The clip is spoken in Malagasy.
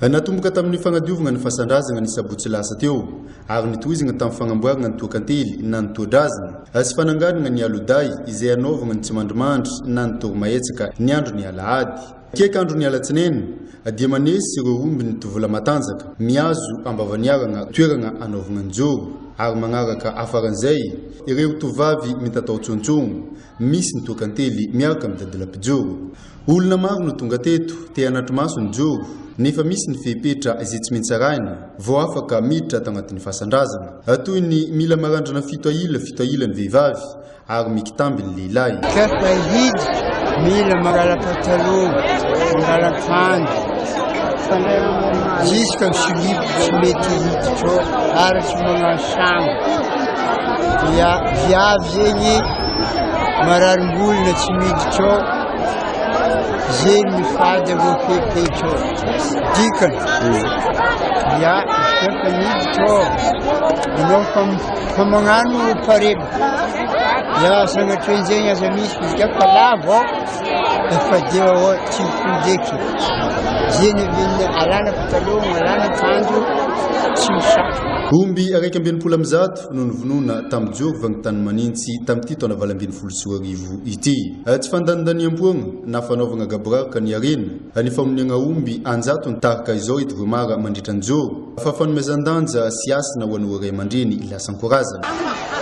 Natomboka tamin'ny fagnadiovagna ny fasan-drazagna ny sabotsy lasa teo ary nitohizagna tamin'ny fagnamboaragna ny toakantely na ny toa-drazagna sy fananganagna ny alodahy izay hanaovagna ny tsimandrimandry na ny toromahetsaka ny andron'ny alahady. Kiaka andron'ny alatsinainy dia manesy ireo omby ny tovolahy matanjaka mihazo Ambavaniaragna toeragna hanaovagna ny joro ary magnaraka afaran'izay ireo tovovavy mitatao tsontsogno misy ny toakantely miaraka amin'ny dadilampijoro. Olona maro no tonga teto, te hanatri-maso ny joro, nefa misy ny fepetra izay tsy maintsy arahina vao afaka miditra ato agnatin'ny fasan-drazana. Toy ny mila marandrana fito ahila fito ahila ny vehivavy ary mikitamby ny lehilahy. Kafa hiditra, mila mangala pataloha, mangala akanjo, jusqu'à silipo tsy mety hiditra ao ary tsy magnano sangy. Dia viavy zegny mararim-bolona tsy miditra ao. Zegny ny fady avao fepetra ao. Dikany, ya, efa miditra ao. Anao fa fa magnano pareba. Ya, sagnatria zegny aza misy izy ka fa lavo ao, efa dia ao tsy mipody eky. Zegny avy alana patalogno, alana akanjo, tsy misaka. Omby 161 no novonoina tamin'ny joro vangintany manintsy tamin'ity taona 2018 ity. Tsy fandanindaniam-poagna na fanaovagna gaboraraka ny harena ny famonoagna omby an-jatony tahaka izao eto Vohimara mandritra ny joro fa fanomezan-danja sy hasina ho an'ireo ray aman-dreny lasan-korazana.